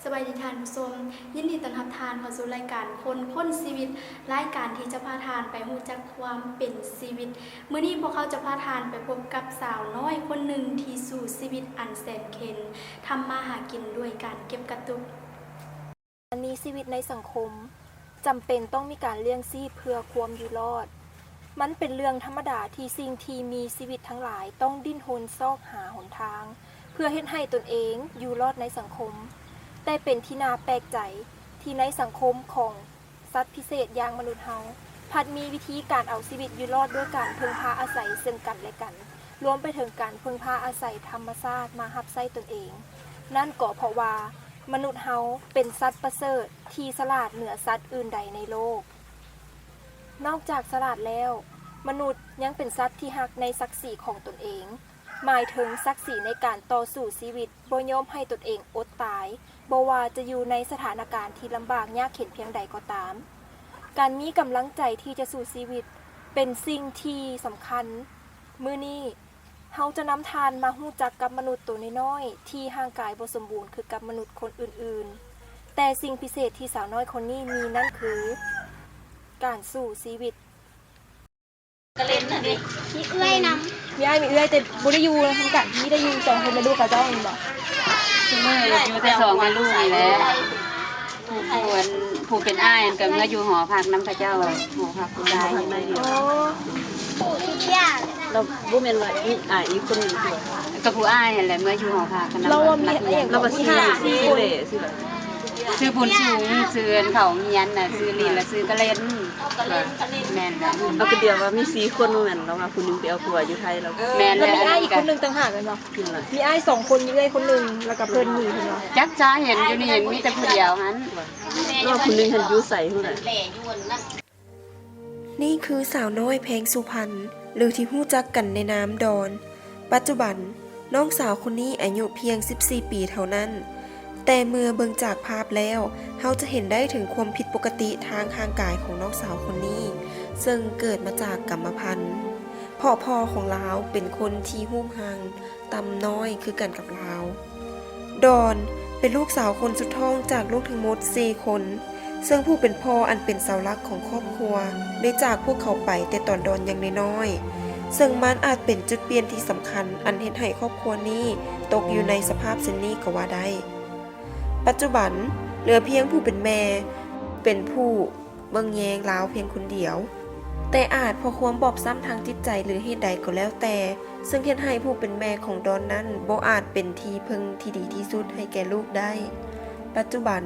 ສະບາຍດີທ່ານຜູ້ຊົມ, ຍິນດີຕ້ອນຮັບທ່ານເຂົ້າສູ່ລາຍການຄົນຄົ້ນຊີວິດ, ລາຍການທີ່ຈະພາທ່ານໄປຮູ້ຈັກຄວາມເປັນຊີວິດ. ມື້ນີ້ພວກເຮົາຈະພາທ່ານໄປພົບກັບສາວນ້ອຍຄົນໜຶ່ງທີ່ສູ້ຊີວິດອັນແສນເຂັນ, ທຳມາຫາກິນດ້ວຍການເກັບກະຕຸກ. ການມີຊີວິດໃນສັງຄົມ ຈຳເປັນຕ້ອງມີການລ້ຽງຊີບເພື່ອຄວາມຢູ່ລອດ. ມັນເປັນເລື່ອງທຳມະດາທີ່ສິ່ງທີ່ມີຊີວິດທັງຫຼາຍຕ້ອງດີ້ນຮົນຊອກຫາຫົນທາງ ເພື່ອເຮັດໃຫ້ຕົນເອງຢູ່ລອດໃນສັງຄົມ. ແຕ່ເປັນທີ່ໜ້າແປກໃຈທີ່ໃນສັງຄົມຂອງສັດພິເສດຢ່າງມະນຸດເຮົາ ພັດມີວິທີການເອົາຊີວິດຢູ່ລອດດ້ວຍການເພິ່ງພາອາໄສເຊິ່ງກັນແລະກັນ, ລວມໄປເຖິງການເພິ່ງພາອາໄສທຳມະຊາດມາຮັບໃຊ້ຕົນເອງ. ນັ້ນກໍເພາະວ່າ ມະນຸດເຮົາເປັນສັດປະເສີດທີ່ສະຫຼາດເໜືອສັດອື່ນໃດໃນໂລກ. ນອກຈາກສະຫຼາດແລ້ວ, ມະນຸດຍັງເປັນສັດທີ່ຮັກໃນສັກສີຂອງຕົນເອງ, ໝາຍເຖິງສັກສີໃນການຕໍ່ສູ້ຊີວິດ, ບໍ່ຍອມໃຫ້ຕົນເອງອົດຕາຍ, ບໍ່ວ່າຈະຢູ່ໃນສະຖານະການທີ່ລຳບາກຍາກເຂັນພຽງໃດກໍຕາມ. ການມີກຳລັງໃຈທີ່ຈະສູ້ຊີວິດເປັນສິ່ງທີ່ສຳຄັນ. ມື້ນີ້, ເຮົາຈະນຳທ່ານມາຮູ້ຈັກກັບມະນຸດໂຕນ້ອຍໆ ທີ່ຮ່າງກາຍບໍ່ສົມບູນຄືກັບມະນຸດຄົນອື່ນໆ. ແຕ່ສິ່ງພິເສດທີ່ສາວນ້ອຍຄົນນີ້ມີນັ້ນຄື ການສູ້ຊີວິດ. ມີເອື້ອຍນຳ. ມີອ້າຍມີເອື້ອຍ ແຕ່ບໍ່ໄດ້ຢູ່ນຳກັນ, ມີແຕ່ຢູ່ສອງຄົນແມ່ລູກເຂົາເຈົ້າແມ່ນບໍ່? ຊຸມື້ຢູ່ແຕ່ສອງແມ່ລູກນີ້ແຫຼະ. ຜູ້ ຜູ້ອັນ ຜູ້ເປັນອ້າຍຫັ້ນກໍເມືອຢູ່ຫໍພັກນຳເຂົາເຈົ້າ, ຫໍພັກຜູ້ຊາຍ. ອໍ ລາວບໍ່ແມ່ນວ່າມີອ້າຍອີກຄົນໜຶ່ງຕິ? ກໍຜູ້ອ້າຍຫັ້ນແຫຼະ ເມືອຢູ່ຫໍພັກນຳ. ລາວວ່າມີ ລາວວ່າສີ່ ສີ່ຄົນ. ຊື່ບຸນສູງ, ຊື່ອັນເຂົາຮຽນນະ, ຊື່ລິນ ແລະ ຊື່ກະເລັນ. ແມ່ນແຫຼະ. ລາວກໍດຽວວ່າມີສີ່ຄົນບໍ່ແມ່ນ? ລາວວ່າຜູ້ໜຶ່ງໄປເອົາຜົວຢູ່ໄທແລ້ວ. ແມ່ນແຫຼະ. ລາວມີອ້າຍອີກຄົນໜຶ່ງຕ່າງຫາກແມ່ນບໍ່? ມີອ້າຍສອງຄົນ, ມີເອື້ອຍຄົນໜຶ່ງ ແລ້ວກໍເພິ່ນນີ້ເພິ່ນວ່າ. ຈັກສາເຫັນຢູ່ນີ້ມີແຕ່ຜູ້ດຽວຫັ້ນ. ແລ້ວຜູ້ໜຶ່ງຫັ້ນຢູ່ໃສພຸ້ນນະ? ນີ້ຄືສາວນ້ອຍແພງສຸພັນ ຫຼື ທີ່ຮູ້ຈັກກັນໃນນາມດອນ. ປັດຈຸບັນ, ນ້ອງສາວຄົນນີ້ອາຍຸພຽງສິບສີ່ປີເທົ່ານັ້ນ, ແຕ່ເມື່ອເບິ່ງຈາກພາບແລ້ວ, ເຮົາຈະເຫັນໄດ້ເຖິງຄວາມຜິດປົກກະຕິທາງຮ່າງກາຍຂອງນ້ອງສາວຄົນນີ້, ເຊິ່ງເກີດມາຈາກກຳມະພັນ, ເພາະພໍ່ຂອງລາວເປັນຄົນທີ່ຮູບຮ່າງ ຕ່ຳນ້ອຍຄືກັນກັບລາວ. ດອນ ເປັນລູກສາວຄົນສຸດທ້ອງຈາກລູກທັງໝົດສີ່ຄົນ, ເຊິ່ງຜູ້ເປັນພໍ່ອັນເປັນເສົາຫຼັກຂອງຄອບຄົວໄດ້ຈາກພວກເຂົາໄປແຕ່ຕອນດອນຍັງນ້ອຍໆ, ເຊິ່ງມັນອາດເປັນຈຸດປ່ຽນທີ່ສຳຄັນອັນເຮັດໃຫ້ຄອບຄົວນີ້ຕົກຢູ່ໃນສະພາບເຊັ່ນນີ້ກໍວ່າໄດ້. ປັດຈຸບັນ ເຫຼືອພຽງຜູ້ເປັນແມ່ເປັນຜູ້ ເບິ່ງແຍງລາວພຽງຄົນດຽວ, ແຕ່ອາດເພາະຄວາມບອບຊ້ຳທາງຈິດໃຈ ຫຼື ເຫດໃດກໍແລ້ວແຕ່, ເຊິ່ງເຮັດໃຫ້ຜູ້ເປັນແມ່ຂອງດອນນັ້ນບໍ່ອາດເປັນທີ່ເພິ່ງທີ່ດີທີ່ສຸດໃຫ້ແກ່ລູກໄດ້. ປັດຈຸບັນ,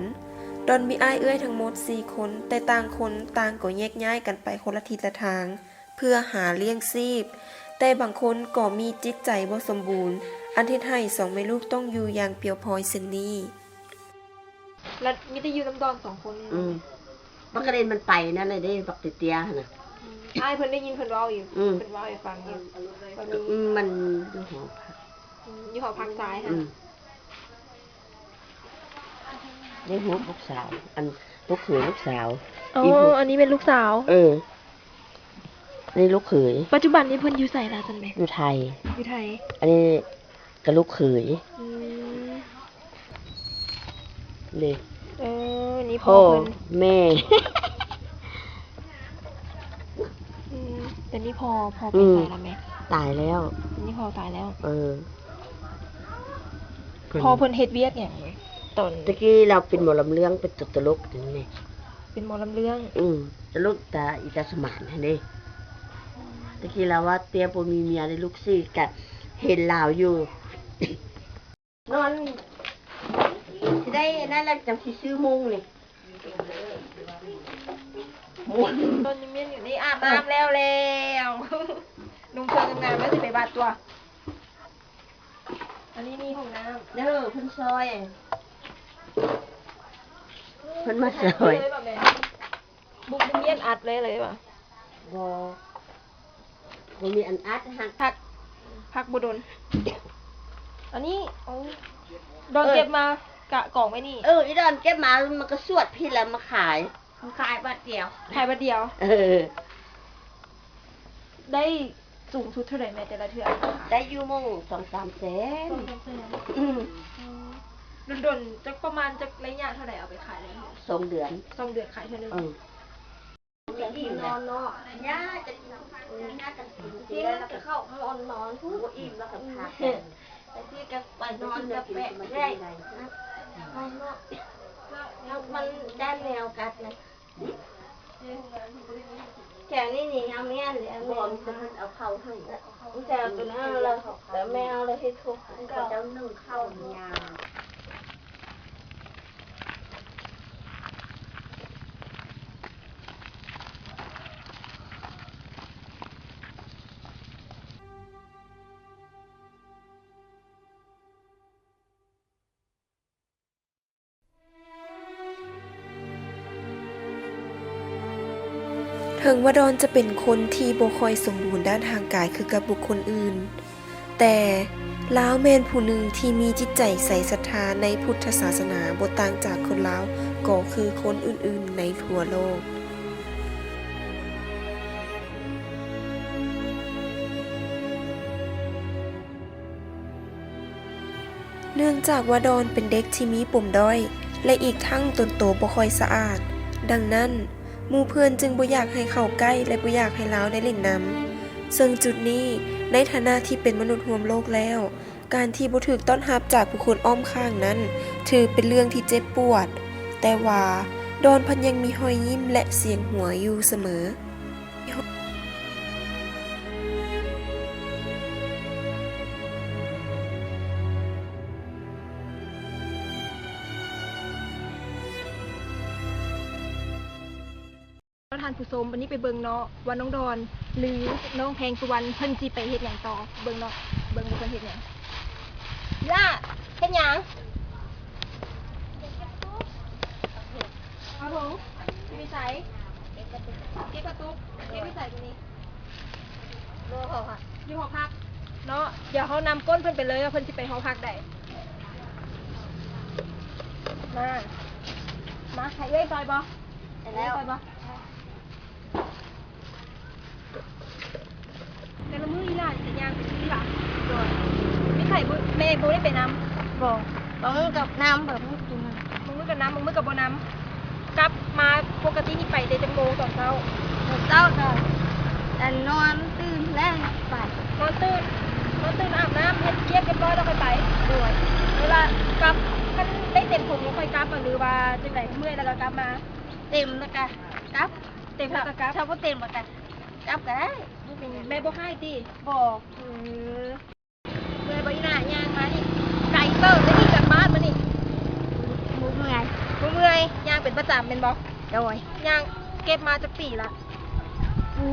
ດອນມີອ້າຍເອື້ອຍທັງໝົດສີ່ຄົນ, ແຕ່ຕ່າງຄົນຕ່າງກໍແຍກຍ້າຍກັນໄປຄົນລະທິດລະທາງ ເພື່ອຫາລ້ຽງຊີບ, ແຕ່ບາງຄົນກໍມີຈິດໃຈບໍ່ສົມບູນ, ອັນເຮັດໃຫ້ສອງແມ່ລູກຕ້ອງຢູ່ຢ່າງປ່ຽວພອຍເຊັ່ນນີ້. ແລ້ວມີແຕ່ຢູ່ນຳດອນສອງຄົນນີ້. ອືມ ບັກກະເລັນມັນໄປນັ້ນແຫຼະເດ້ ບັກເຕຍໆຫັ້ນນະ. ອືມ ອ້າຍເພິ່ນໄດ້ຍິນເພິ່ນເວົ້າຢູ່. ອືມ ເພິ່ນເວົ້າໃຫ້ຟັງຢູ່ວ່າມີ. ອືມ ມັນຢູ່ຫໍພັກ. ອືມ ຢູ່ຫໍພັກຊາຍຫັ້ນ. ອືມ ໄດ້ຮູບລູກສາວ ອັນ ລູກເຂີຍລູກສາວ. ອໍ ອີ່ຜູ້ ອັນນີ້ແມ່ນລູກສາວ. ເອີ ນີ້ລູກເຂີຍ. ປັດຈຸບັນນີ້ເພິ່ນຢູ່ໃສລະຊັ້ນແມ່? ຢູ່ໄທ. ຢູ່ໄທ. ອັນນີ້ ກັບລູກເຂີຍ. ອືມ ນີ້ ເອີ ນີ້ພໍ່ເພິ່ນ ພໍ່ແມ່. ອືມ ແຕ່ນີ້ພໍ່ ພໍ່ໄປ ອືມ ໃສລະແມ່? ຕາຍແລ້ວ. ນີ້ພໍ່ຕາຍແລ້ວ. ເອີ ພໍ່ເພິ່ນເຮັດວຽກຫຍັງ? ຕອນ ຕະກີ້ລາວເປັນໝໍລຳເລື່ອງ ເປັນຕົວຕະຫຼົກນີ້. ເປັນໝໍລຳເລື່ອງ. ອືມ ຕະຫຼົກຕາອີຕາສະໝານຫັ້ນເດ້. ຕະກີ້ລາວວ່າເຕ້ຍບໍ່ມີເມຍໄດ້ລູກສີ່ກະເຫັນລາວຢູ່. ນອນ ຊິໄດ້ອັນນັ້ນແລ້ວ ຈັ່ງຊິຊື້ມຸ້ງນີ້. ຕອນນີ້ແມ່ນຢູ່ໃນອາບນ້ຳແລ້ວ ແລ້ວ ນຸ່ງເຄື່ອງງາມໆ ແລ້ວຊິໄປບາດຕົວ. ອັນນີ້ມີຫ້ອງນ້ຳເດີ ເພິ່ນຊ່ອຍ ເພິ່ນມາຊ່ອຍ. ບໍ່ ບໍ່ມີອັນອັດເລີຍ ເລີຍຫວາ? ບໍ່ ບໍ່ມີອັນອັດ ຫັກ ພັກ ພັກບໍ່ດົນ. ອັນນີ້ ໂອ້ ດອນ ເອີ ເກັບມາກະກອງໄວ້ນີ້. ເອີ ອີດອນເກັບມາ ມັນກໍສວດພີ້ແລ້ວມາຂາຍ. ມັນຂາຍບາດດຽວ ຂາຍບາດດຽວ. ເອີ ໄດ້ສູງສຸດເທົ່າໃດແມ່ ແຕ່ລະເທື່ອ? ໄດ້ຢູ່ໝ່ອງສອງສາມແສນ. ສອງສາມແສນ. ອືມ ອືມ. ດົນໆ ຈັກປະມານຈັກໄລຍະເທົ່າໃດເອົາໄປຂາຍໄດ້? ສອງເດືອນ ສອງເດືອນຂາຍເທື່ອໜຶ່ງ. ເອີ ກິນນອນເນາະ ຍາຈະກິນ ເອີ ກິນ ກິນເຂົ້ານອນ ນອນ ບໍ່ອີ່ມແລ້ວກໍພັກ ບາງທີກໍໄປນອນກະແປະໄດ້ ນອນເນາະ ມັນຢ້ານແມວກັດນະ. ແຖວນີ້ນີ້ເຮົາມີອັນ ອັນ ບໍ່ ມີແຕ່ເພິ່ນເອົາເຂົ້າໃຫ້ ມີແຕ່ເພິ່ນເອົາແລ້ວ ແລ້ວແມ່ເອົາແລ້ວເຮັດທຸກ ເຂົາເຈົ້າໜຶ້ງເຂົ້າຍາ. ເຖິງວ່າດອນຈະເປັນຄົນທີ່ບໍ່ຄ່ອຍສົມບູນດ້ານຮ່າງກາຍຄືກັບບຸກຄົນອື່ນ, ແຕ່ລາວແມ່ນຜູ້ໜຶ່ງທີ່ມີຈິດໃຈໃສສັດທາໃນພຸດທະສາສະໜາບໍ່ຕ່າງຈາກຄົນລາວກໍຄືຄົນອື່ນໆໃນທົ່ວໂລກ. ເນື່ອງຈາກວ່າດອນເປັນເດັກທີ່ມີປົມດ້ອຍ ແລະ ອີກທັງຕົນໂຕບໍ່ຄ່ອຍສະອາດ, ດັ່ງນັ້ນ ໝູ່ເພື່ອນຈຶ່ງບໍ່ຢາກໃຫ້ເຂົ້າໃກ້ ແລະ ບໍ່ຢາກໃຫ້ລາວໄດ້ຫຼິ້ນນຳ. ເຊິ່ງຈຸດນີ້ ໃນຖານະທີ່ເປັນມະນຸດຮ່ວມໂລກແລ້ວ, ການທີ່ບໍ່ຖືກຕ້ອນຮັບຈາກຜູ້ຄົນອ້ອມຂ້າງນັ້ນ ຖືເປັນເລື່ອງທີ່ເຈັບປວດ, ແຕ່ວ່າດອນພັດຍັງມີຮອຍຍິ້ມ ແລະ ສຽງຫົວຢູ່ສະເໝີ. ທ່ານຜູ້ຊົມ, ວັນນີ້ໄປເບິ່ງເນາະວ່ານ້ອງດອນ ຫຼື ນ້ອງແພງສຸວັນ ເພິ່ນຊິໄປເຮັດຫຍັງຕໍ່. ເບິ່ງເນາະ, ເບິ່ງວ່າເພິ່ນເຮັດຫຍັງ. ອີ່ຫຼ້າ ເຮັດຫຍັງ? ເອົາຖົງ ຊິໄປໃສ? ເກັບກະຕຸກ ເກັບໄປໃສມື້ນີ້? ບໍ່ ຢູ່ຫໍພັກເນາະ. ດຽວເຮົານຳກົ້ນເພິ່ນໄປເລີຍວ່າເພິ່ນຊິໄປຫໍພັກໃດ. ມາ ມາ ໃຫ້ເອື້ອຍຊ່ອຍບໍ່? ໄດ້ແລ້ວ ໃຫ້ເອື້ອຍຊ່ອຍບໍ່? ແຕ່ລະມື້ອີ່ຫຼ້າຊິຍ່າງໄປຊື້ຫວາ? ໂດຍ. ມີໃຜບໍ່? ແມ່ບໍ່ໄດ້ໄປນຳ? ບໍ່. ບາງມື້ກໍນຳ ບາງມື້ກໍນຳ ບາງມື້ກໍນຳ ບາງມື້ກໍບໍ່ນຳ. ກັບມາປົກກະຕິນີ້ໄປແຕ່ຈັກໂມງຕອນເຊົ້າ? ຕອນເຊົ້າກໍ ອັນ ນອນຕື່ນແລ້ວໄປ. ນອນຕື່ນ ນອນຕື່ນອາບນ້ຳ ເຮັດວຽກຮຽບຮ້ອຍແລ້ວຄ່ອຍໄປ? ໂດຍ. ເວລາກັບ ຄັນໄດ້ເຕັມຖົງແລ້ວຄ່ອຍກັບ ຫຼືວ່າຈັ່ງໃດ? ເມື່ອຍແລ້ວກໍກັບມາ? ເຕັມແລ້ວກໍກັບ. ເຕັມແລ້ວກໍກັບ. ຖ້າບໍ່ເຕັມແລ້ວກໍກັບກໍໄດ້. ບໍ່ເປັນຫຍັງ. ແມ່ບໍ່ຮ້າຍຕິ? ບໍ່. ເອີ. ເມື່ອຍບໍ່ອີ່ຫຼ້າ? ຍ່າງມານີ້ ໄກເຕີບເດ້ນີ້ ຈາກບ້ານມານີ້. ບໍ່ເມື່ອຍ. ບໍ່ເມື່ອຍ. ຍ່າງເປັນປະຈຳແມ່ນບໍ່? ໂດຍ. ຍ່າງເກັບມາຈັກປີລະ? ບໍ່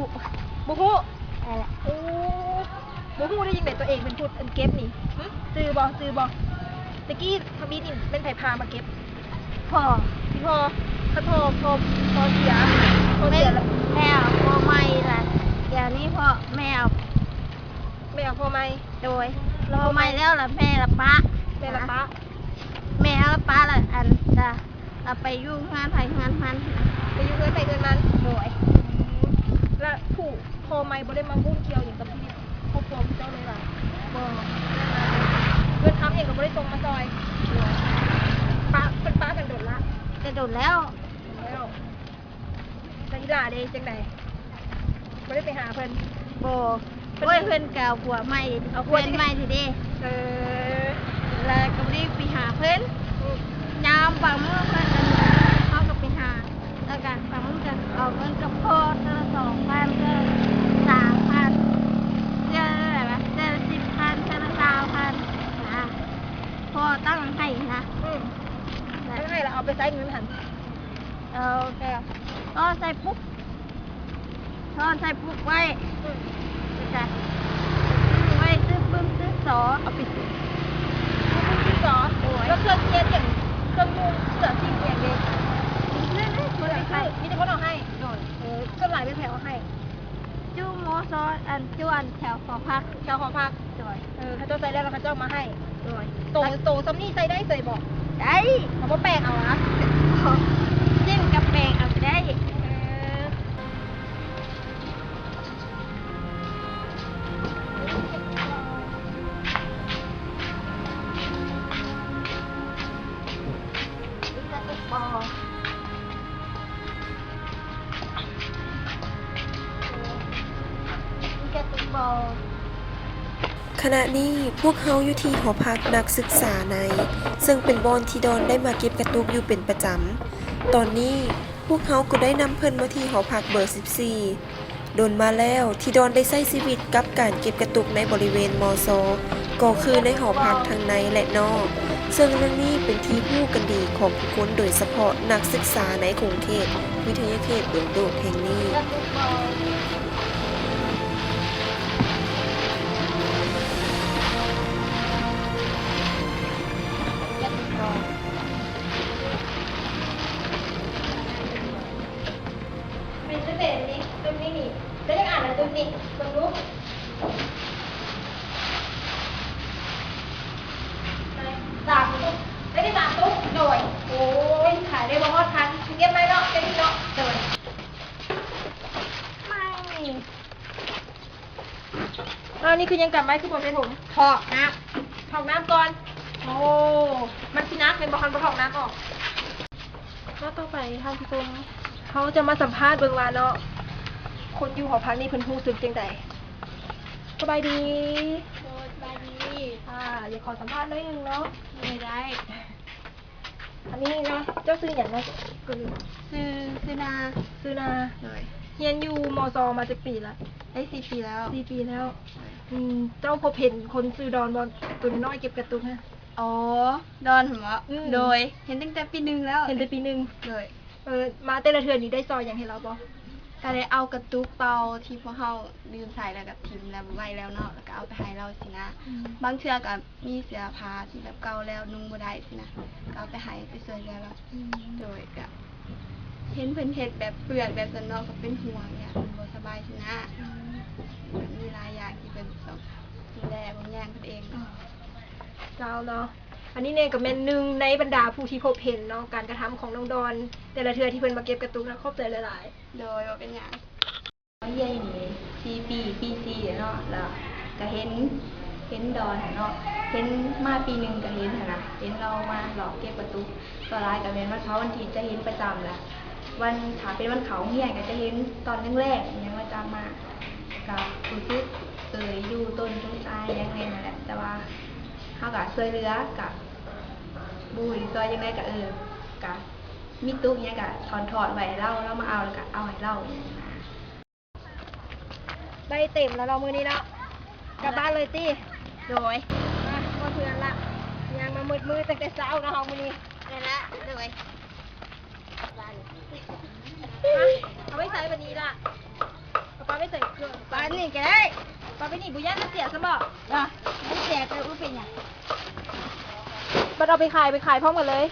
ບໍ່ຮູ້. ນັ້ນແຫຼະ. ໂອ້ ບໍ່ຮູ້ໄດ້ຈັ່ງໃດ ຕົວເອງເປັນຜູ້ອັນເກັບນີ້. ຫຶ? ຈື່ບໍ່? ຈື່ບໍ່? ແຕ່ກີ້ທຳອິດນີ້ແມ່ນໃຜພາມາເກັບ? ພໍ່. ອີ່ພໍ່. ຄັນພໍ່ ພໍ່ ພໍ່ເສຍ ພໍ່ເສຍແລ້ວ ແມ່ເອົາຜົວໃໝ່ລະ. ດຽວນີ້ພໍ່ ແມ່ເອົາ ແມ່ເອົາຜົວໃໝ່. ໂດຍ. ຜົວໃໝ່ແລ້ວລະ ແມ່ລະປະ. ແມ່ລະປະ. ແມ່ລະປະລະ ອັນ ລະ ລະໄປຢູ່ເຮືອນໃຜເຮືອນມັນ. ໄປຢູ່ເຮືອນໃຜເຮືອນມັນ. ໂດຍ. ລະຜູ້ພໍ່ໃໝ່ບໍ່ໄດ້ມາຫຍຸ້ງກ່ຽວຫຍັງກັບຊີວິດຄອບຄົວຂອງເຈົ້າເລີຍຫວາ? ບໍ່. ເງິນຄຳຫຍັງກໍບໍ່ໄດ້ສົ່ງມາຊ່ອຍ. ໂດຍ. ປະ ເພິ່ນປະກັນດົນລະ? ແຕ່ດົນແລ້ວ. ແລ້ວ ແລ້ວອີ່ຫຼ້າເດ ຈັ່ງໃດ? ບໍ່ໄດ້ໄປຫາເພິ່ນ? ບໍ່. ເພິ່ນ ໂອ້ຍ ເພິ່ນກໍເອົາຜົວໃໝ່ ເອົາຜົວ ແຟນໃໝ່ແທ້ເດ. ເອີ ແລ້ວກໍບໍ່ໄດ້ໄປຫາເພິ່ນ. ອືມ. ຍາມບາງມື້ເພິ່ນ ເຮົາກໍໄປຫາ ແລ້ວກໍບາງມື້ກໍເອົາເງິນກັບພໍ່ເທື່ອລະສອງພັນ ເທື່ອສາມພັນ ເທື່ອລະສິບພັນ ເທື່ອລະຊາວພັນນະ ພໍ່ຕັ້ງໃຫ້ນະ. ອືມ. ແລ້ວໃຫ້ລະເອົາໄປໃຊ້ເງິນຫັ້ນ? ເອົາ ກໍ ກໍໃສ່ປຸກ ຊ້ອນໃສ່ປຸກໄວ້. ອືມ. ແລ້ວກະໄວ້ຊື້ປຶ້ມຊື້ສໍ. ເອົາໄປຊື້ປຶ້ມຊື້ສໍ. ໂດຍ. ແລ້ວເຄື່ອງຄຽນຫຍັງ ເຄື່ອງນຸ່ງເສື້ອສິ້ນຫຍັງເດ? ເສື້ອເດ ບໍ່ໄດ້ຊື້ ມີແຕ່ເພິ່ນເອົາໃຫ້. ໂດຍ. ເອີ ສ່ວນຫຼາຍແມ່ນໃຜເອົາໃຫ້? ຈຸໝໍຊອນ ອັນ ຈຸອັນແຖວຫໍພັກ. ແຖວຫໍພັກ. ໂດຍ. ເອີ ເຂົາເຈົ້າໃສ່ແລ້ວ ແລ້ວເຂົາເຈົ້າເອົາມາໃຫ້. ໂດຍ. ໂຕ ໂຕຊ່ຳນີ້ໃສ່ໄດ້ເລີຍບໍ່? ໄດ້. ເຂົາບໍ່ແປງເອົາຫວາ? ບໍ່. ເຊັ່ນກັບແປງເອົາກໍໄດ້. ເອີ. ຂະນະນີ້ພວກເຮົາຢູ່ທີ່ຫໍພັກນັກສຶກສາໃນ ເຊິ່ງເປັນບ່ອນທີ່ດອນໄດ້ມາເກັບກະຕຸກຢູ່ເປັນປະຈຳ. ຕອນນີ້ພວກເຮົາກໍໄດ້ນຳເພິ່ນມາທີ່ຫໍພັກເບີສິບສີ່. ດົນມາແລ້ວທີ່ດອນໄດ້ໃຊ້ຊີວິດກັບການເກັບກະຕຸກໃນບໍລິເວນ ມຊ ກໍຄືໃນຫໍພັກທັງໃນ ແລະ ນອກ, ເຊິ່ງເລື່ອງນີ້ເປັນທີ່ຮູ້ກັນດີຂອງທຸກຄົນ, ໂດຍສະເພາະນັກສຶກສາໃນຂົງເຂດວິທະຍາເຂດດົງໂດກແຫ່ງນີ້. ເປັນຈັ່ງໃດນີ້? ຕຸ້ມນີ້ນີ້ ເຈົ້າຢາກອ່ານລະຕຸ້ມນີ້ ເບິ່ງດູ. ສາມຕຸ້ມ ໄດ້ສາມຕຸ້ມ. ໂດຍ. ໂອ້ຍ ຂາຍໄດ້ບໍ່ຮອດພັນ ຊິເກັບໃໝ່ເນາະ ເກັບອີກເນາະ. ໂດຍ. ອ້າວ ນີ້ຄືຍັງກຳໄວ້ ຄືບໍ່ໃສ່ຖົງ? ຖອກນ້ຳ ຖອກນ້ຳກ່ອນ. ໂອ້ ມັນຊິໜັກແມ່ນບໍ່ ຄັນບໍ່ຖອກນ້ຳອອກ. ແລ້ວຕໍ່ໄປທ່ານຜູ້ຊົມ ເຮົາຈະມາສຳພາດເບິ່ງວ່າເນາະ ຄົນຢູ່ຫໍພັກນີ້ເພິ່ນຮູ້ສຶກຈັ່ງໃດ. ສະບາຍດີ. ໂດຍ ສະບາຍດີ. ອ່າ ຢາກຂໍສຳພາດໜ້ອຍໜຶ່ງເນາະ. ໂດຍ ໄດ້. ອັນນີ້ເນາະ ເຈົ້າຊື່ຫຍັງເນາະ? ຊື່ ຊື່ນາ. ຊື່ນາ. ໂດຍ. ຮຽນຢູ່ ມຊ ມາຈັກປີລະ? ໄດ້ສີ່ປີແລ້ວ. ສີ່ປີແລ້ວ. ໂດຍ. ອືມ ເຈົ້າພົບເຫັນຄົນຊື່ດອນບໍ່? ໂຕນ້ອຍໆເກັບກະຕຸກຫັ້ນ. ອໍ ດອນຫັ້ນບໍ? ອືມ ໂດຍ ເຫັນຕັ້ງແຕ່ປີໜຶ່ງແລ້ວ. ເຫັນແຕ່ປີໜຶ່ງ. ໂດຍ. ເອີ ມາແຕ່ລະເທື່ອນີ້ໄດ້ຊ່ອຍຫຍັງໃຫ້ລາວບໍ່? ກະໄດ້ເອົາກະຕຸກເປົ່າທີ່ພວກເຮົາລືມໃສ່ ແລ້ວກະຖິ້ມແລ້ວ ບໍ່ໄວ້ແລ້ວເນາະ ແລ້ວກະເອົາໄປໃຫ້ລາວຊີ້ນະ. ອືມ ບາງເທື່ອກະມີເສື້ອຜ້າທີ່ແບບເກົ່າແລ້ວນຸ່ງບໍ່ໄດ້ຊີ້ນະ ກະເອົາໄປໃຫ້ ໄປຊ່ວຍເຫຼືອລາວ. ອືມ ໂດຍ. ກະເຫັນເພິ່ນເຮັດແບບເປືອກແບບຊັ້ນເນາະ ກະເປັນຫ່ວງ ຢ້ານເພິ່ນບໍ່ສະບາຍຊີ້ນະ. ອືມ ກະມີຫຼາຍຢ່າງທີ່ເພິ່ນຕ້ອງດູແລຫ່ວງແຍງເພິ່ນເອງ. ເຈົ້າເນາະ. ອັນນີ້ແນ່ກໍແມ່ນໜຶ່ງໃນບັນດາຜູ້ທີ່ພົບເຫັນເນາະ ການກະທຳຂອງນ້ອງດອນ ແຕ່ລະເທື່ອທີ່ເພິ່ນມາເກັບກະຕຸກນະ. ຂອບໃຈຫຼາຍໆ. ໂດຍ ບໍ່ເປັນຫຍັງ. ຮຽນຢູ່ນີ້ສີ່ປີ ປີສີ່ແລ້ວເນາະ ລະກະເຫັນ ເຫັນດອນຫັ້ນເນາະ ເຫັນມາປີໜຶ່ງກະເຫັນຫັ້ນນະ ເຫັນລາວມາເລາະເກັບກະຕຸກ. ສ່ວນຫຼາຍກະແມ່ນວັນເສົາວັນອາທິດຈະເຫັນປະຈຳລະ ວັນ ຖ້າເປັນວັນເຂົ້າໂຮງຮຽນກະຈະເຫັນຕອນແລງໆ ອີ່ຫຍັງປະຈຳມາ. ກະຮູ້ສຶກ ເອີ ຢູ່ຕົ້ນສົງສານຫຍັງແນ່ຫັ້ນແຫຼະ ແຕ່ວ່າເຮົາກະຊ່ວຍເຫຼືອ ກະບໍ່ຮູ້ຊິຊ່ວຍຈັ່ງໃດ ກະ ເອີ ກະມີຕຸກອີ່ຫຍັງກະຖອນໆໄວ້ໃຫ້ລາວ ລາວມາເອົາ ລະກະເອົາໃຫ້ລາວ ອີ່ຫຍັງຫັ້ນນະ. ໄດ້ເຕັມແລ້ວເນາະມື້ນີ້ເນາະ. ກັບບ້ານເລີຍຕິ? ໂດຍ. ມາຮອດເຮືອນລະ ຍ່າງມາມືດໆ ຕັ້ງແຕ່ເຊົ້າເນາະເຮົາມື້ນີ້. ແມ່ນລະ. ໂດຍ. ເອົາໄວ້ໃສ່ບາດນີ້ລະ ເອົາປາໄວ້ໃສ່ເຄື່ອງ ປານີ້ກະໄດ້ ປາໄວ້ນີ້ ບໍ່ຢ້ານມັນເສຍຊັ້ນບໍ? ບໍ່ ມັນເສຍກະບໍ່ເປັນຫຍັງ ບັດເອົາໄປຂາຍ ໄປຂາຍພ້ອມກັນເລີຍ.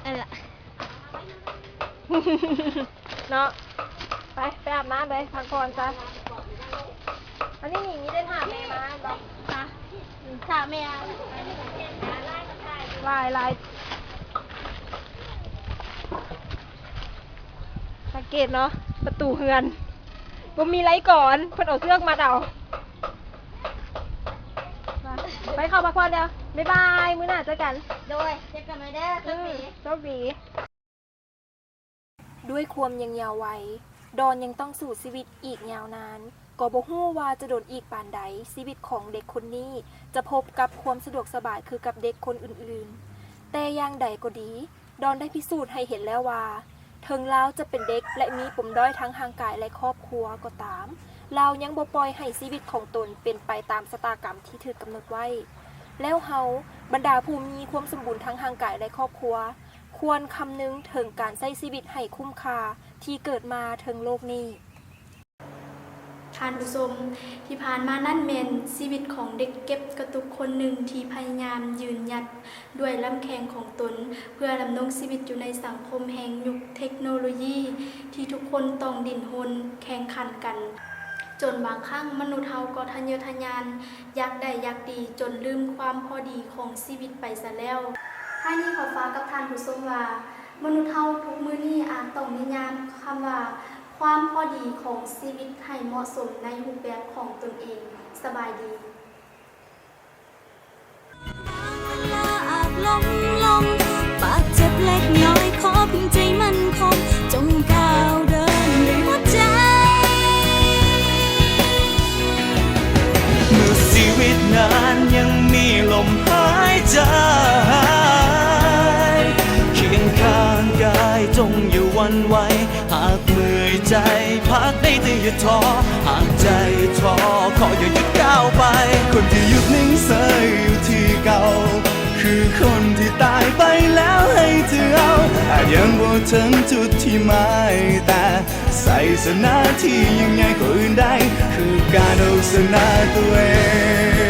ເອີ ເນາະ. ໄປ ໄປອາບນ້ຳໄປ ພັກຜ່ອນຊະ. ອັນນີ້ນີ້ ມີແຕ່ຖ້າແມ່ມາແມ່ນບໍ່? ຖ້າ ຖ້າແມ່ ຫຼາຍ ຫຼາຍ ສັງເກດເນາະ ປະຕູເຮືອນບໍ່ມີໄລກອນ ເພິ່ນເອົາເຊືອກມັດເອົາ. ໄປ ເຂົ້າພັກຜ່ອນແລ້ວ ບາຍບາຍ ມື້ໜ້າເຈີກັນ. ໂດຍ ເຈີກັນໃໝ່ເດີ ໂຊກດີ ໂຊກດີ. ດ້ວຍຄວາມຍັງເຍົາໄວ ດອນຍັງຕ້ອງສູ້ຊີວິດອີກຍາວນານ, ກໍບໍ່ຮູ້ວ່າຈະດົນອີກປານໃດ ຊີວິດຂອງເດັກຄົນນີ້ຈະພົບກັບຄວາມສະດວກສະບາຍຄືກັບເດັກຄົນອື່ນໆ. ແຕ່ຢ່າງໃດກໍດີ, ດອນໄດ້ພິສູດໃຫ້ເຫັນແລ້ວວ່າ ເຖິງລາວຈະເປັນເດັກ ແລະ ມີປົມດ້ອຍທາງຮ່າງກາຍ ແລະ ຄອບຄົວກໍຕາມ, ລາວຍັງບໍ່ປ່ອຍໃຫ້ຊີວິດຂອງຕົນເປັນໄປຕາມຊະຕາກຳທີ່ຖືກກຳນົດໄວ້. ແລ້ວເຮົາ, ບັນດາຜູ້ມີຄວາມສົມບູນທາງຮ່າງກາຍ ແລະ ຄອບຄົວ, ຄວນຄຳນຶງເຖິງການໃຊ້ຊີວິດໃຫ້ຄຸ້ມຄ່າທີ່ເກີດມາເທິງໂລກນີ້. ທ່ານຜູ້ຊົມ, ທີ່ຜ່ານມານັ້ນແມ່ນຊີວິດຂອງເດັກເກັບກະຕຸກຄົນໜຶ່ງທີ່ພະຍາຍາມຢືນຢັດດ້ວຍລຳແຂ້ງຂອງຕົນ ເພື່ອດຳລົງຊີວິດຢູ່ໃນສັງຄົມແຫ່ງຍຸກເທັກໂນໂລຢີ ທີ່ທຸກຄົນຕ້ອງດີ້ນຮົນແຂ່ງຂັນກັນ. ຈົນບາງຄັ້ງມະນຸດເຮົາກໍທະເຍີທະຍານ ຢາກໄດ້ຢາກດີ ຈົນລືມຄວາມພໍດີຂອງຊີວິດໄປຊະແລ້ວ. ທ້າຍນີ້ຂໍຝາກກັບທ່ານຜູ້ຊົມວ່າ ມະນຸດເຮົາທຸກມື້ນີ້ອາດຕ້ອງນິຍາມຄຳວ່າ ຄວາມພໍດີຂອງຊີວິດໃຫ້ເໝາະສົມໃນຮູບແບບຂອງຕົນເອງ. ສະບາຍດີ. ບາດເຈັບເລັກນ້ອຍ ຂໍພຽງໃຈໝັ້ນຄົງ ຈົ່ງກ້າວເດີນດ້ວຍຫົວໃຈ. อย่าท้อ หากใจท้อ ขออย่าหยุดก้าวไป คนที่หยุดนิ่งเฉยอยู่ที่เก่า คือคนที่ตายไปแล้วให้เธอเอา อาจยังบ่ถึงจุดที่หมาย แต่ชัยชนะที่ยิ่งใหญ่กว่าอื่นใด คือการเอาชนะตัวเอง